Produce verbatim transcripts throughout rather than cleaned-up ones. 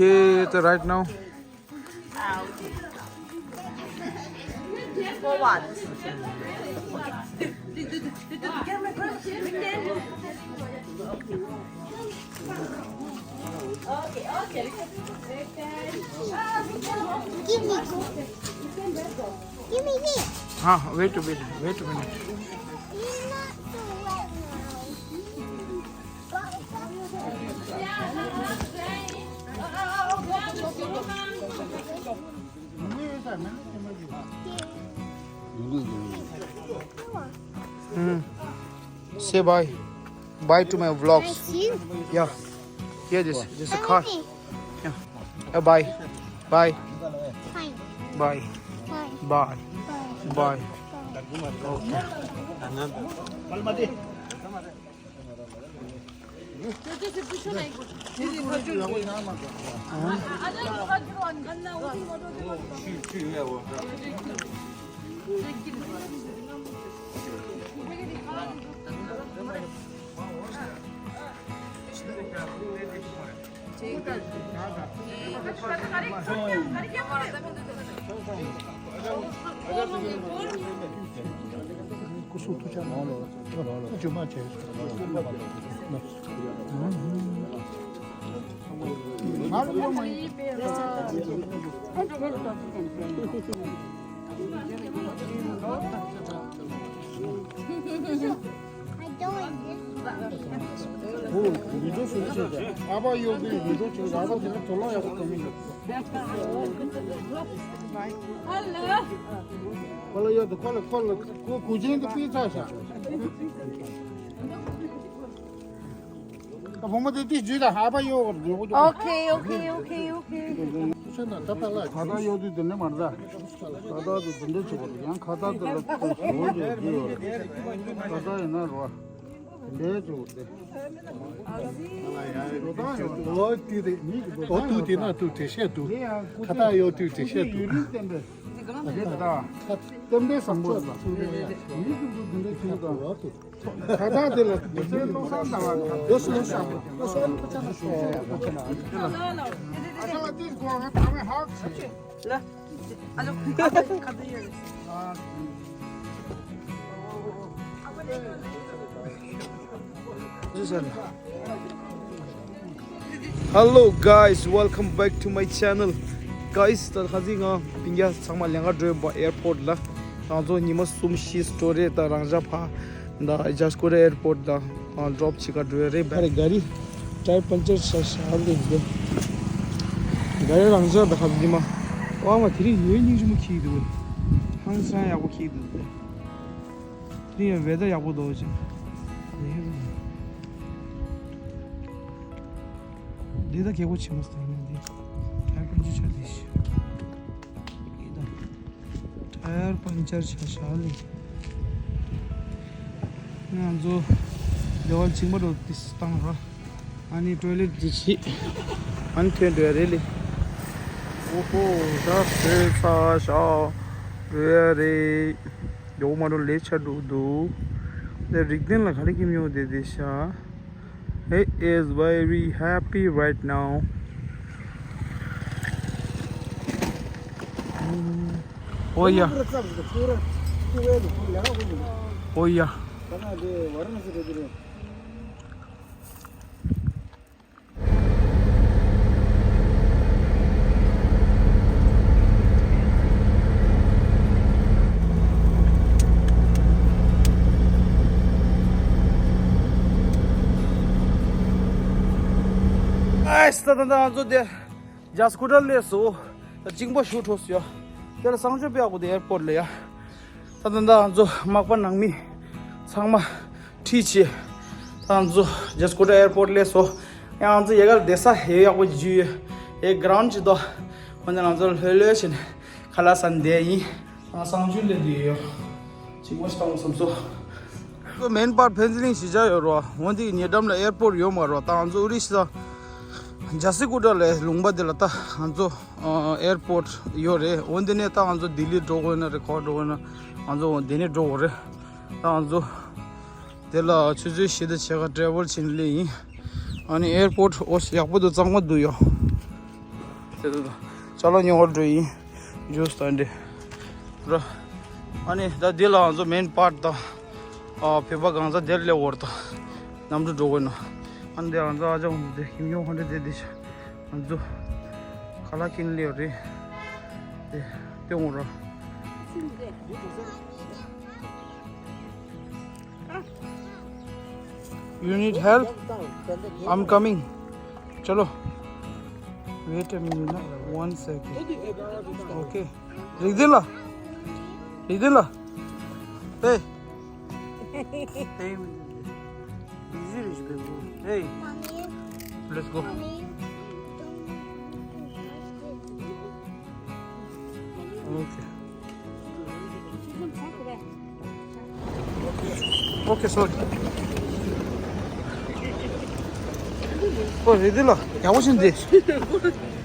Okay, so right now. For what? Give me. Give me this. Ah, wait a minute, wait a minute. It's not too wet now. Mm. Say bye. Bye to my vlogs. Thank you. Yeah. Yeah, this this is a car. Everything. Yeah. Uh, bye. Bye. Fine. Bye. Fine. Bye. Fine. Bye. Okay. I don't like this. ཨ་ཕ་གཡོག་དུས་ཡིན་འགྲོ་ཅིག་ཨ་ཕ་དེ་ནི་དོ་ལོ་ཡག་པོ་གཏོང་གི་འདུག་ཁོ་ལ་གཡོག་དུ་ཁོ་ལ་ཁོ་ལ་ཁོ་གུ་ཆེན་དུ་ཕུལ་ཚར་ཤག་ད་བུ་མོ་དེ་དེ་བརྒྱུད་ད་ཨ་ཕ་གཡོག་གར་འགྲོ་གི་འདུག Okay, okay, okay, okay. ཁ་བཏགས་གཡོག་དུས་དེ་འདྲ་མ་རེད་ད། ཁ་བཏགས་དེ་དེ་འདྲ་བྱེད་དགོས་རེད། ཡང་ཁ་བཏགས་དེ་ལ་ཁོ་ཞུ་བ་ཅིག་བརྒྱུད་ཡོད་རེད། ཁ་བཏགས་ཡིན་ན་རོ། འདས་ཆོག་སྟེ། འགྲོ་སྟངས་ཡོད། འོ་དུས་དེ་མིག་གི་འགྲོ་སྟངས་ཡོད། ད་དུས་དེ་ན་དུས་དེ་བཤད་དུས། ཁ་བཏགས་གཡོག་དུས་དེ་བཤད་དུས། ཡུན་རིང་བསྟན་པས། དེ་ད་བསྟན་པའི་བཟང་པོ་རེད་ལ། མིག་གི་འགྲོ་འདི་འདྲ་བྱུང་དང་། ཁ་བཏགས་དེ་ལ་དུས་ཚོད་བློ་བཟང་ཟླ་བ་དང་། ལོ་སོ་ལོ་ཤག་པོ། ལོ་སོ་ལོ་ཁ་ཆ་ན་ཤོག་ཨ་ལ་ལ་ཏིས་གོ་ང་ད་བས་ཧག་ཆེ། ལ། ཨ་ལོ། ཁ་ཏི་ཡོད། Hello guys, welcome back to my channel. Guys, ད་ཁ་ཟིག་ང་པིང་རྒྱ་ཚང་མ་ལེན་ག་འགྲོ་ཡོད་པ་airport ལ། ང་ཚོ་ཉི་མ་གསུམ་བཞི་སྟོ་རེ་ད་རང་ཞག་ཕ་ད་ཇ་སི་ཀོ་ཊ་airport ད་drop བྱེད་ག་འགྲོ་ཡོད་རེད། བར་ག་རི་ཊ་ཡར་པན་ཅར་ཆགས་ཤག་ལེ་འདི། ག་རི་རང་ཞག་ད་ཁ་ཉི་མ་ཨ་མ་དེ་རིང་ཡོད་སྙིང་རྗེ་མོ་འཁྱེར་འདུག་ཧང་སང་ཡག་པོ་འཁྱེར་འདུག་དེ་རིང་ཡང་weather ཡག་པོ་འདུག་ཅིང་། འདི་ད་རྒྱལ་པོ་ཆེན་མོ་སྟེང་ནས་འདི་ཊ་ཡར་པན་ཅར་ཆགས་འདི་ཤི། འདི་ད་ཊ་ཡར་པན་ཅར་ཆགས་ཤག་ལེ། ང་ཚོ་སྡེ་བ་ཆིང་པ་རོ་ཏིས་བཏང་ར། ཨ་ནི་ཊོའི་ལེཊ་འདི་ཤི། ཨ་ནི་ཐོན་འགྲོ་ཡ་རེད་ལེ། ཨོ་ཧོ་ད་ཕེ་ཚ་ཤག་འགྲོ་ཡ་རེད། ཡོག་མ་འགྲོ་ལས་ཆ་འགྲོ་འདུག་དེ་རིག་ལྡན་ལ་ག་རེ་ཁྱིམ་ཡོང་དེ་དེ་ཤ། He is very happy right now. Oh yeah. Oh yeah. ཨའི་ད་ད་ད་ང་ཚོ་དེ་ཇ་སི་ཀོ་ཊ་སླེབས་སོང་། ད་གཅིག་པ་ཞུ་འཕྲོ་སོང་ཡ། དེ་ལ་གསང་སྤྱོད་དཔེ་ཡག་པོ་དེ་ཨེར་པོར་ཊ་ལ་ཡ། ད་ད་ད་ང་ཚོ་མག་པ་ནང་མི་ཚང་མ་ཁྲིད་བྱས། ད་ང་ཚོ་ཇ་སི་ཀོ་ཊ་ཨེར་པོར་ཊ་སླེབས་སོང་། ཡང་ང་ཚོ་ཡ་གར་བསྡད་ས་ཧེ་ཡག་པོ་ཞིག་ཡོད། ཧེ་གྷ་རའུན་ཌི་ཅིག་འདུག་འོ་ན་ང་ཚོ་ལྷོད་ལྷོད་བྱས་ནས་ཁ་ལག་ཟ་ནས་བསྡད་ཡིན། ང་གསང་སྤྱོད་སླེབས་བསྡད་ཡོད། གཅིག་པ་ཞིག་བཏང་བསམ་སོང་། ཁོ་མེན་པར་ཕན་ཚུན་གཞིས་ཆགས་ཡོད་རོ། འོན་ཏེ་ཉེ་འགྲམ་ལ་ཨེར་པོར་ཊ་ཡོད་མ་རོ། ད་ང་ཚོ་ཨུ་རི་ས་ཇ་སི་ཀོ་ཊ་ལ་ལུང་པ་དེ་ལ་ད་ང་ཚོ་ཨེར་པོར་ཊ་ཡོད་རེད། འོན་ཏེ་ནས་ད་ང་ཚོ་ལྡི་ལི་འགྲོ་དགོས་ན་རེད། ག་པར་འགྲོ་དགོས་ན་ང་ཚོ་འོ་དེ་ནས་འགྲོ་དགོས་རེད། ད་ང་ཚོ་དེ་ལ་ཆུ་ཚོད་བཞི་དང་ཕྱེད་ཀ་ཊེ་རེ་ཝལ་བྱས་ནས་སླེབས་ཡིན། ཨ་ནི་ཨེར་པོར་ཊ་ཨོ་ཡག་པོ་འདུག་གཙང་མ་འདུག་ཡ། དེ་ཚོ་ཅ་ལག་ཉོ་བར་འགྲོ་ཡིན། ཇུས་དང་འདི་ར། ཨ་ནི་ད་འདི་ལ་ང་ཚོ་མེན་པཱར་ཊི་དང་། ཨ་བོད་པ་གང་ཟག་དེར་སླེབས་འོར་དང་། གནམ་གྲུ་འགྲོ་དགོས་ན། ཨ་ནི་འདི་ང་ཚོ་ཨ་ཅག་འོང་དེ་ཁྱིམ་ཉོ་ཧོན་དེ་དེ་དེ་ཤ། ང་ཚོ་ཁ་ལག་ཁྱིམ་སླེབས་རེད། དེ་དེ་འོང་ར། You need help? I'm coming. चलो। Wait a minute, ना। One second. Okay. रिक दिला। रिक दिला। Hey. Hey. Busy, rich people. Hey. Let's go. Okay. Okay, sorry. ཨོ་རེད་འདི་ལ་ཡག་པོ་ཞིག་འདི།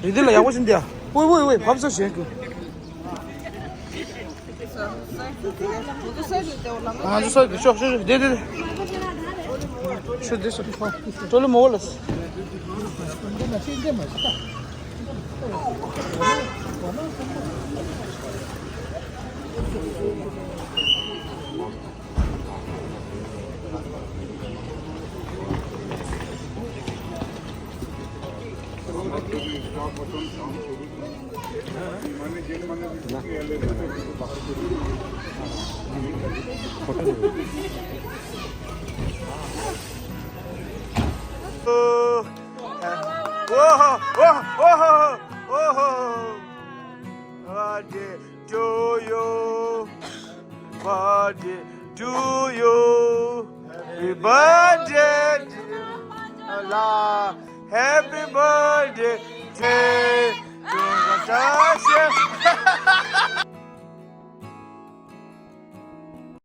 རེད་འདི་ལ་ཡག་པོ་ཞིག་འདི་ཨ། ཝེ་ཝེ་ཝེ་བབས་སོ་ཞེན་གི། ང་ཚོ་སོ་གི་ཤོག་ཤོག་ཤོག་འདི་འདི་འདི། ཤོག་འདི་སོ། ཀྲོ་ལི་མོ་ལ། Birthday to you. Birthday to you. Happy birthday, dear Lala. Happy birthday to